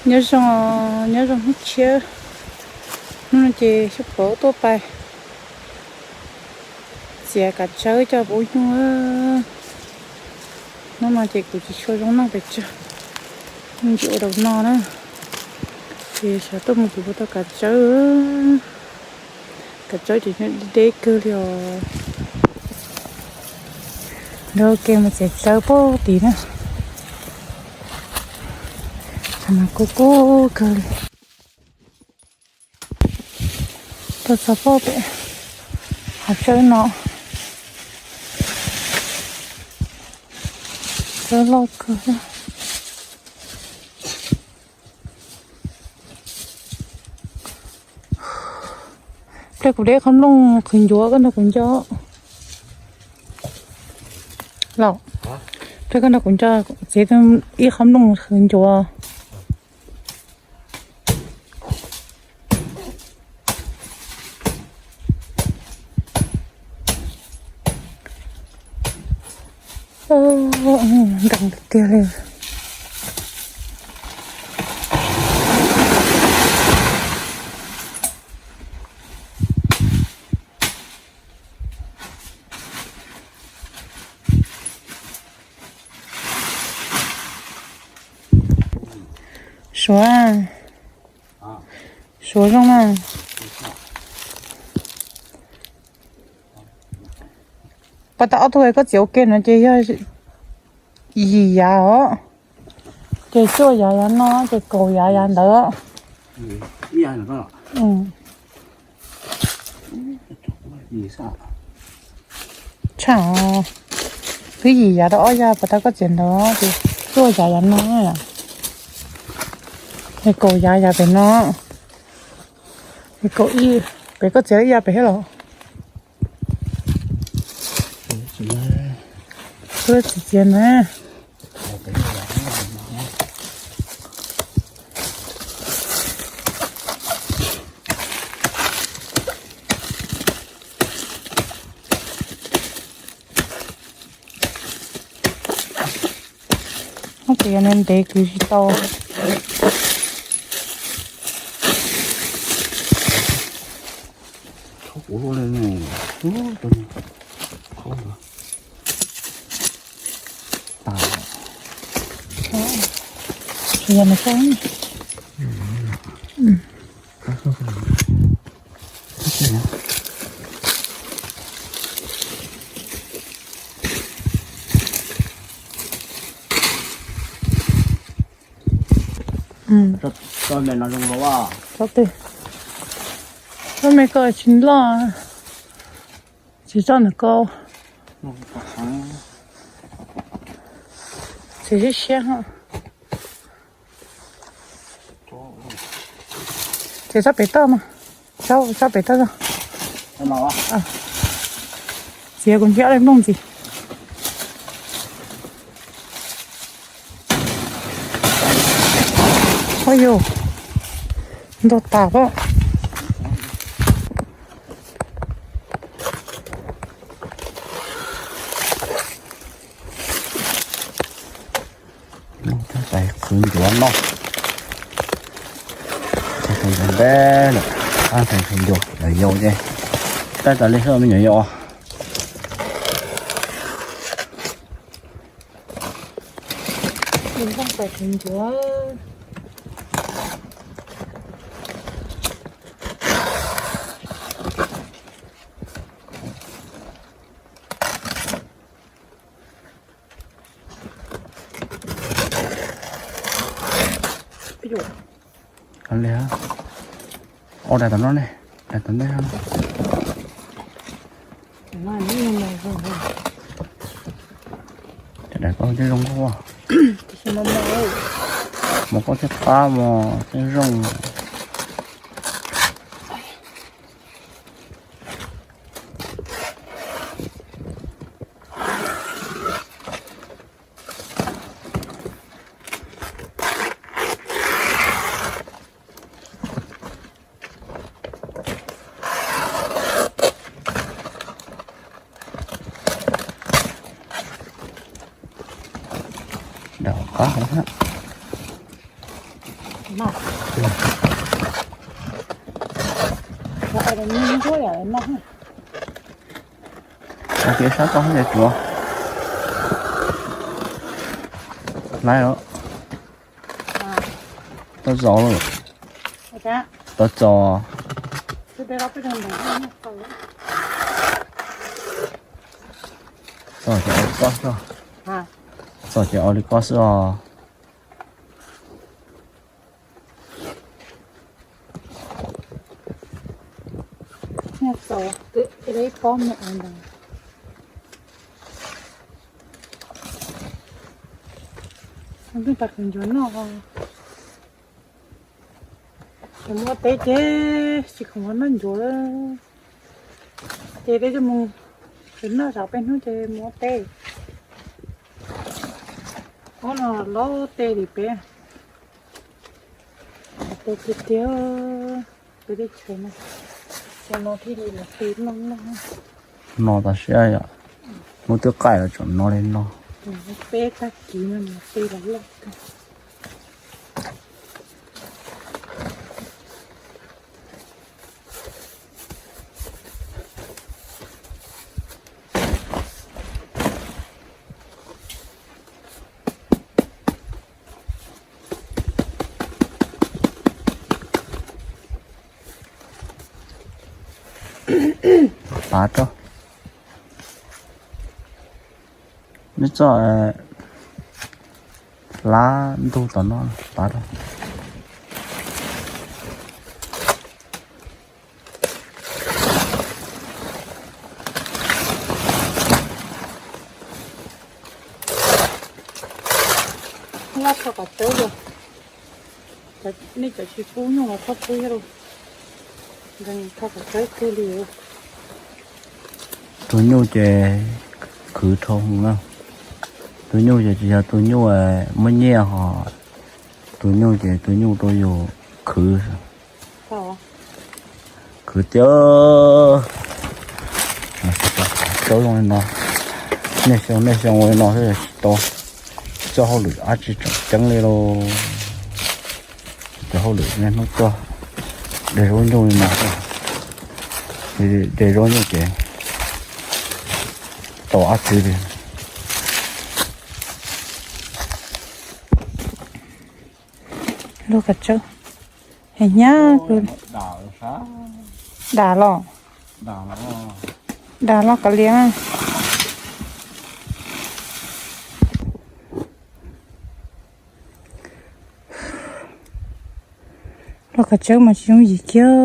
Nyob zoo, nyob zoo hnub tshiab. Hnub no ces xyov puas tuaj pais txiav kav tsawb coj pub nyuj. Hnub no ces kuv tsis tshua zoo noj pes tsawg, me ntsis ua daus no na. Ces xyov tuaj mus kuv puas tau kav tsawb. Kav tsawb ces deb deb kawg li os. Nrog ke mus txiav tsawb pem tid na. Tshav mas kub kub kawg li. Tuaj txog pem hav tsawb no, tsawb loj kawg. Pliag kuv de ib qho nplooj qhwv ncuav koj nrog kuv nco. Los, pliag koj nrog kuv nco, txiav ib qho nplooj qhwv ncuav. Nkees tiag li. Suav, suav zoo na. Pas tas ob tug koj txiav ua ke no ces yog yim yav os. Ces cuaj yav yav no ces kaum yav yav ntawd. Tshaj, twb yim yav rau ob yav pas tas koj txiav ntawd ces cuaj yav yav no. Es kaum yav yav pem no. Kaum ib, pem koj txiav ib yav pem thiab los? Tsis txiav na. Ces yog ntev kwv tsis tau. Tsob me ko tsis loj, tsis txog ntawm ko. Txiav siab siab. Txiav tsob pem toj mas, tsob pem toj. Txiav kuv ntsib ob daim nplooj ntxiv. Ua yus ntug tas pob. Tais qhwv ncuav no, tais qhwv ncuav ntev lawm, tais qhwv ncuav lawm yau ces tab tas li xwb me nyuam yau. Ua li, ua daim tom no ne, daim tom ntej. Daim koj thiaj zoo nkauj, mos koj thiaj qab mos thiaj zoo. Dam qab hov hab. Ua ke sab toj hab ya tsuav. Laib os. Tau zos lawm. Tau txos. Txos ces ua li koj xwb. Txos ces ua li koj xwb os. Ntuj tas kawg ncuav noj. Ces muab teb ces tsis khoom ua noj ncuav. Ces peb coj mus noj zov peb hnub ces muab teb. Ob no laub teb li peb. Teb tiag tiag, peb teb chaws no, cov no thiaj li los peb noj noj. No tas siab yom, muab twb qaij los tseem no li no. Peb tag kis no peb los loj kawg. Pav rau. Neb txoj hlab ntug tom no pav rau. Laj tho kom tsawb, nej cov tsis pub nyuj los txhob pub thiab lauj. Nkees tho kom tsawb kawg li. Tus nyuj ces khwv dhau na. Tus nyuj ces tsis yog tus nyuj muaj nyiaj ho, tus nyuj ces tus nyuj rau yus khwv. Khwv tiag. Tsaub zoo li no, nej xyoo nej xyoo ua li no xwb tsis tau. Txoj hauj lwm dab tsi tseem ceeb li lauj. Cov hauj lwm niaj hnub tuaj de zaub nyuj li no, de zaub nyuj ces tau dab tsi li. Luag kav tsawb, hnyav kawg. Dam los, dam los kav liam. Luag kav tsawb mas tsis yooj yim kiag,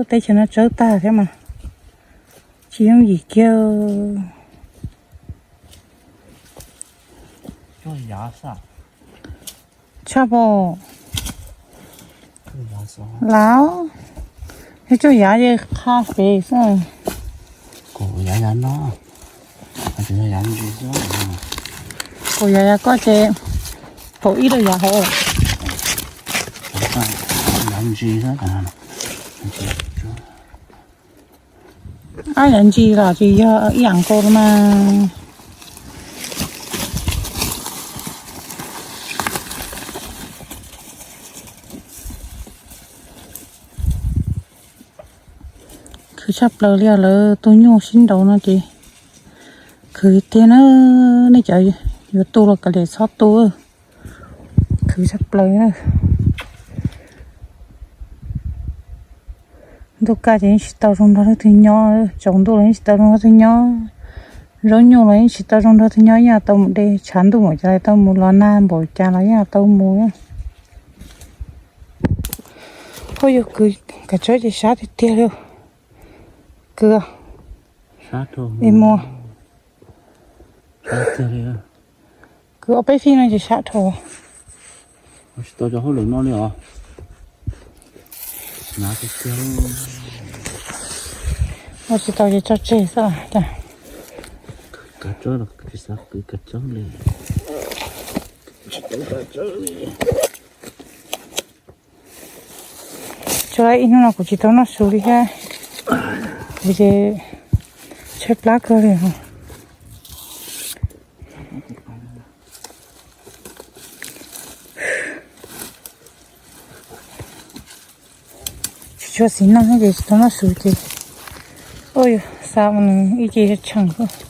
teb chaws no tsawb tag thiab mas tsis yooj yim kiag. Tshaj pom. Laus, yog tsuag yav ces qha pem xwb. Kaum yav yav no, kaum yav yav koj ces kaum ib lub yav hauv. Yav ntsis xwb. Ab, yav ntsis los tsis yog ib yam nkaus los mas. Khwv tshaj plaws li os, lawv tu nyuj sib nraus no ces khwv tiag na. Nej cov yuav tu los kav liam txhob tu, khwv tshaj plaws na. Ntuj kaj ces yeej tsis tau zoo nrog leej twg nyob, tsaus ntuj los yeej tsis tau zoo nrog leej twg nyob, zaub nyuj los yeej tsis tau zoo nrog leej twg nyob, yeej tau mus de tshav ntuj npaum cas los tau mus, los nag npaum cas los yeej tau mus. Phooj ywg, kwv kav tsawb ces sab tiag tiag li. Kwv, mus, kwv ob peb fij no ces sab dhau. Tsis tau cov hauj lwm no li os. Ua tsis tau ces tso tseg xwb. Kav tsawb los tsis xav kwv kav tsawb li. Tsis tau kav tsawb li. Tsuas ib hnub no kuv tsis tau noj su li thiab, kuv ces tshaib plab kawg li. Ua txiv neej ces tsis tau noj su ces, ua, xa mus nws ib ce tsheej.